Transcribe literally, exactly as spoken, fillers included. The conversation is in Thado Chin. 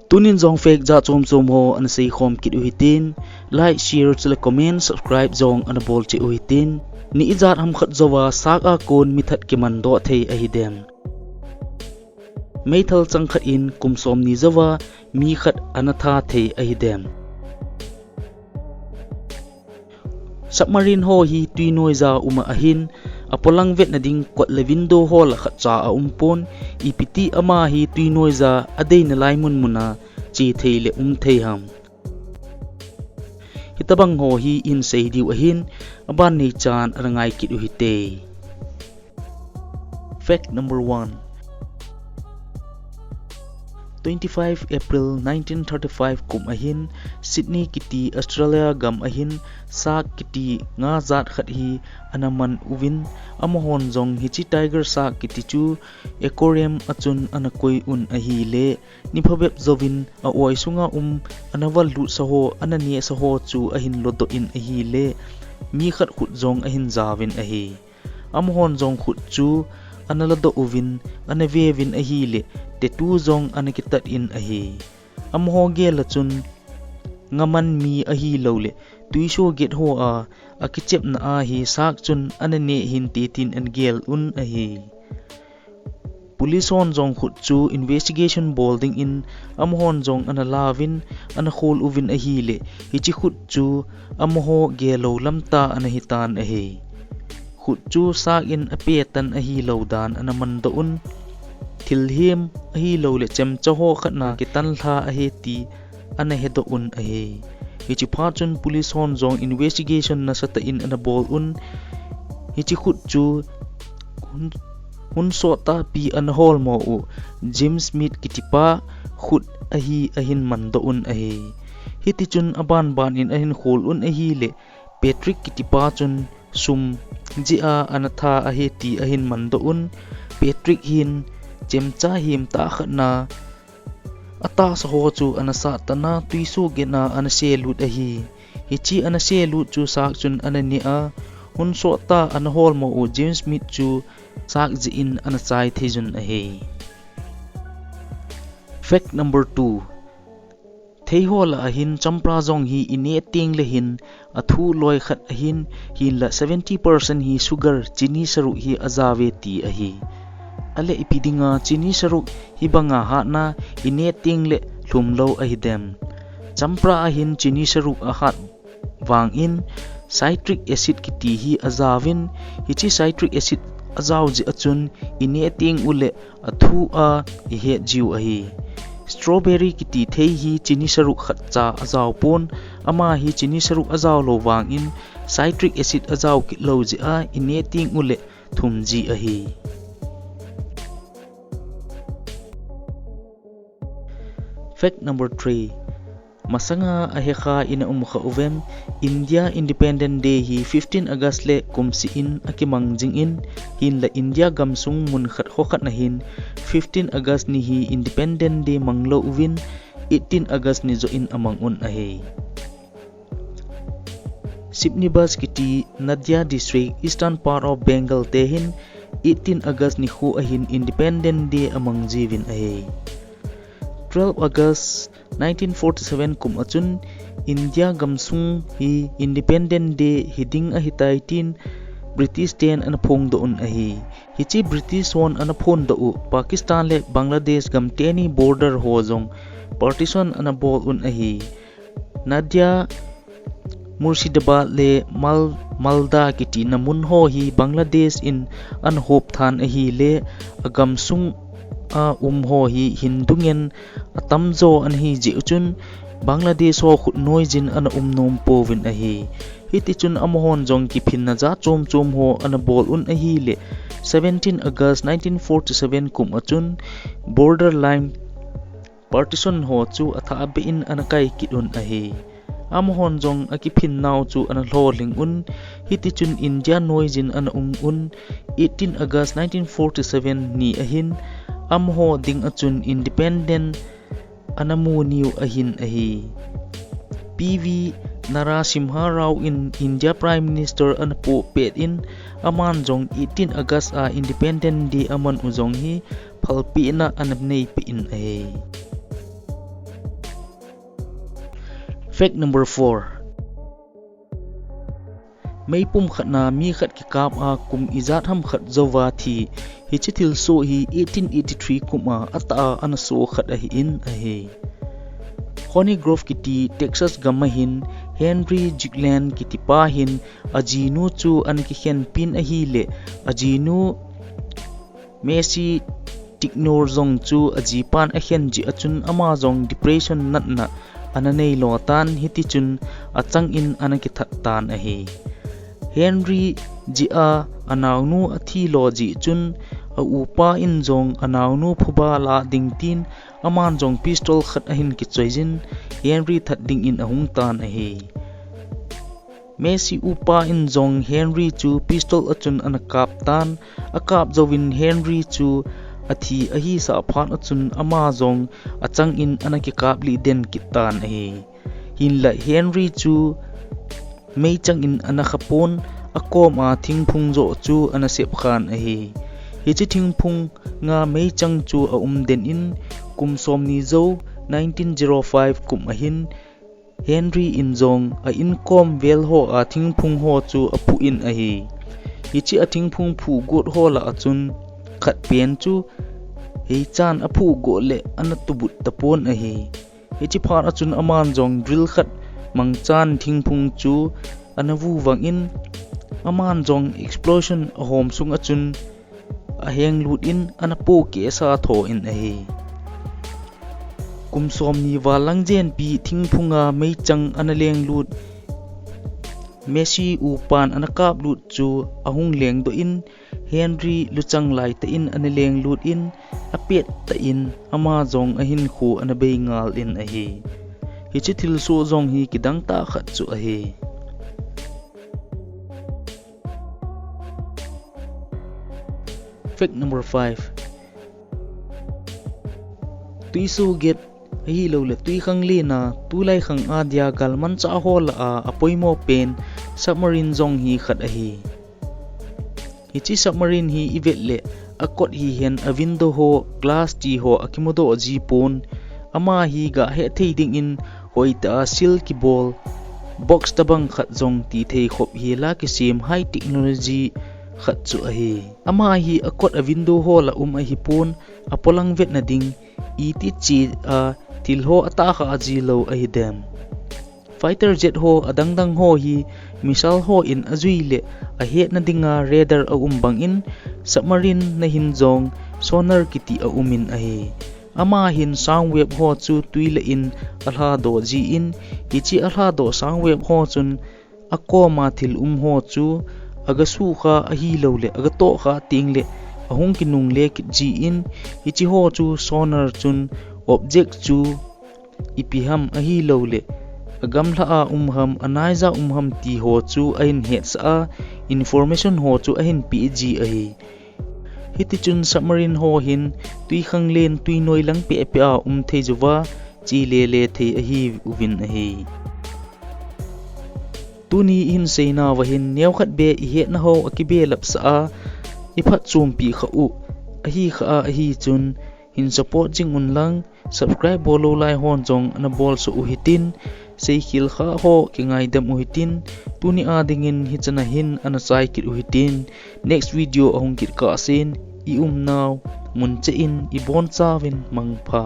Tunin jong fact jat chom chom ho ana seikhom kit u hitin, like, share, chule comment, subscribe jong ana bol cheh u hitin. Ni ijat ham khat jouva sak a kon mithat kiman doh thei ahidem? Meithal chang khat in kum som ni jouva mi khat ana that thei ahidem? Submarine ho hi tui noija um a ahin, apolang vetna ding kot le window ho la khatcha aumpon, ipiti ama hi tui noija adeina lai mun muna che thei le um thei ham? Hitabang ho hi ihin sei diu ahin, aban neichan ana ngai kit u hite. Fact number one. Twenty-five April nineteen thirty-five kum ahin, Sydney kiti Australia gam ahin, shark kiti nga jat khat hi ana man uvin, amahon jong hiche tiger shark kiti chu aquarium a chun ana koi un ahile, ni phabep jouvin a oi sunga um ana val lut sa ho, ana neh sa ho chu ahin lodoh in ahile, mi khat khut jong ahin jaovin ahi. Amahon jong khut chu ana ladoh uvin, ana veuvin ahile, tattoo jong ana kitat in ahi. Amaho gel a chun, nga man mi ahilou le, tuiso get ho a, akichepna a hi shark chun ana neh hinte tin ana gel un ahi. Police hon jong khut chu investigation bol dingin amahon jong ana lauvin, ana khol uvin ahile, hiche khut chu amaho gel lou lam tah ana hitan ahi. Khut chu shark in ape tan ahilou dan ana mandoh un, thilhem ahilou le chemcha ho khat na kitan lha ahi ti ana hedoh un ahi. Hiche phat chun police hon jong investigation nasatah in ana bol un, hiche khut chu hun, hun sot tahpi ana holmo u James Smith kitipa khut ahi ahin mandoh un ahi. Hiti chun aban ban in ahin khol un ahile, Patrick kitipa chun sum jeh a ana that ahi ti ahin mandoh un, Patrick hin chemcha hemtah khat na atahsa ho chu ana sat tan a tuiso get na ana selut ahi. Hiche ana selut chu shark chun ana neh a, hun sot tah ana holmo u James Smith chu shark jeh in ana chai thei jun ahi. Fact number two. Thei ho lah ahin champra jong hi ineh teng le hin athu loi khat ahin, hinla seventy percent hi sugar, chini saruk hi ajao ve ti ahi. Ale ipi dinga chini saruk hibanga hatna ineh teng le lhum lou ahidem? Champra ahin chini saruk ahat vangin citric acid kiti hi ajaovin, hiche citric acid ajao jeh a chun ineh teng u le athu a ihet jiu ahi. Strawberry kiti thei hi chini saruk khatcha ajao pon, ama hi chini saruk ajao lou vangin citric acid ajao kit lou jeh a ineh teng u le thum ji ahi. Fact number three. Masanga ahekha ina um kha uvem, India Independent Day hi fifteen August le kumseh in akimang jingin, hinla India gamsung mun khat ho khat na hin fifteen August ni hi Independent Day mang lou uvin, eighteen August ni joh in amang un ahi. Sibnibas kiti Nadia District, eastern part of Bengal te hin eighteen August nikho ahin Independent Day amang jiuvin ahi. Twelve August nineteen forty-seven kum a chun India gamsung hi Independent Day hiding ahitai tin British ten ana phongdoh un ahi. Hiche British hon ana phondoh u Pakistan le Bangladesh gam teni border ho jong partition ana bol un ahi. Nadia, Murshidabad le Mal-, Malda kiti na mun ho hi Bangladesh in ana hop than ahile, agamsung a um ho hi Hindu ngen atamjo ana hi jeh u chun Bangladesh ho khut noijin ana um nom pouvin ahi. Hiti chun amahon jong kiphinna jat chom chom ho ana bol un ahile, seventeen August nineteen forty-seven kum a chun borderline partition ho chu athah beh in ana kai kit un ahi. Amahon jong akiphin nau chu ana lholhing un, hiti chun India noijin ana um un, eighteen August nineteen forty-seven ni ahin, amaho ding a chun independent ana mu niu ahin ahi. P V Narasimha Rao in India Prime Minister ana poh pet in, aman jong eighteen August a Independent Day aman u jong hi phalpehna ana neipeh in ahi. Fact number four. Meipum khat na mi khat kikap a kum ijat ham khat jouva thi, hiche thilsoh hi eighteen eighty-three kum a atah a ana soh khat ahin ahi. Honey Grove kiti Texas gam a hin Henry Jigland kiti pa hin ajinu chu ana kikhen pin ahile, ajinu Mercy Tignor jong chu ajipan akhen jeh a chun ama jong depression natna ana nei lo tan, hiti chun achang in ana kithat tan ahi. Henry jeh a anaonu athi lo jeh chun a upa in jong anaonu phuba la ding tin aman jong pistol khat ahin kichoi jin Henry that ding in ahung tan ahi. Mercy upa in jong Henry chu pistol a chun ana kap tan, akap jouvin Henry chu athi ahi sah phat a chun ama jong achang in ana kikap lih den kit tan ahi. Hinlah Henry chu meichang in ana kha pon, akom a thingphung joh chu ana sep khan ahi. Hiche thingphung a meichang chu aum den in kum somni jou nineteen zero five kum a hin Henry in jong a inkom vel ho a thingphung ho chu aphuh in ahi. Hiche a thingphung phuh got ho lah a chun khat pen chu heichan aphuh got le ana tubut tapon ahi. Hiche phat a chun aman jong drill khat mangchan thingphung chu ana vuvang in, aman jong explosion ahom sung a chun aheng lut in ana pohkeh sa tho in ahi. Kum somni val lang jenpi thingphung a meichang ana leng lut, Mercy upan ana kap lut chu ahung leng doh in, Henry luchang lai tah in ana leng lut in, apet tah in ama jong ahinkho ana bei ngal in ahi. Hiche thilsoh jong hi kidang tah khat chu ahi. Fact number five. Tuisoh get ahilou le tuikhanglen a tulai khang a dia galmanchah ho lah a apoimo pen submarine jong hi khat ahi. Hiche submarine hi ivet le akot hihen a window ho glass ti ho akimudoh ji pon, ama hi gah hethei ding in hoitah a seal kibol box tobang khat jong tithei khop hi la kisem high technology khat chu ahi. Ama hi akot a window ho lah um ahipon, apolang vetna ding iti chi a thil ho atah kha aji lou ahidem. Fighter jet ho adang dang ho hi missile ho in ajui le ahetna dinga radar aum bang in, submarine na hin jong sonar kiti aum in ahi. Ama hin sound wave ho chu tui lah in alhadoh ji in, hiche alhadoh sound wave ho chun akoma thil um ho chu aga sukha ahilou le aga tohkha teng le ahung kinungle kit ji in, hiche ho chu sonar chun object chu ipi ham ahilou le agamla a um ham, anaija um ham ti ho chu ahin hetsah a, information ho chu ahin pe ji ahi. Hiti chun submarine ho hin tuikhanglen tuinoi lang pehpeh a um thei jouva, che lele thei ahiuvin ahi. Tuni ihin seinauva hin neokhat beh ihetna ho akibelap sah a, iphatchompi kha u ahi kha a, ahi chun hin support jing un lang, subscribe bol lou lai hon jong ana bol soh u hitin, seikhel kha ho kingaidam u hitin, tuni a dingin hichan a hin ana chai kit u hitin, next video ahung kit kah sen, i umnau mun cheh in ibonchauvin mangpha.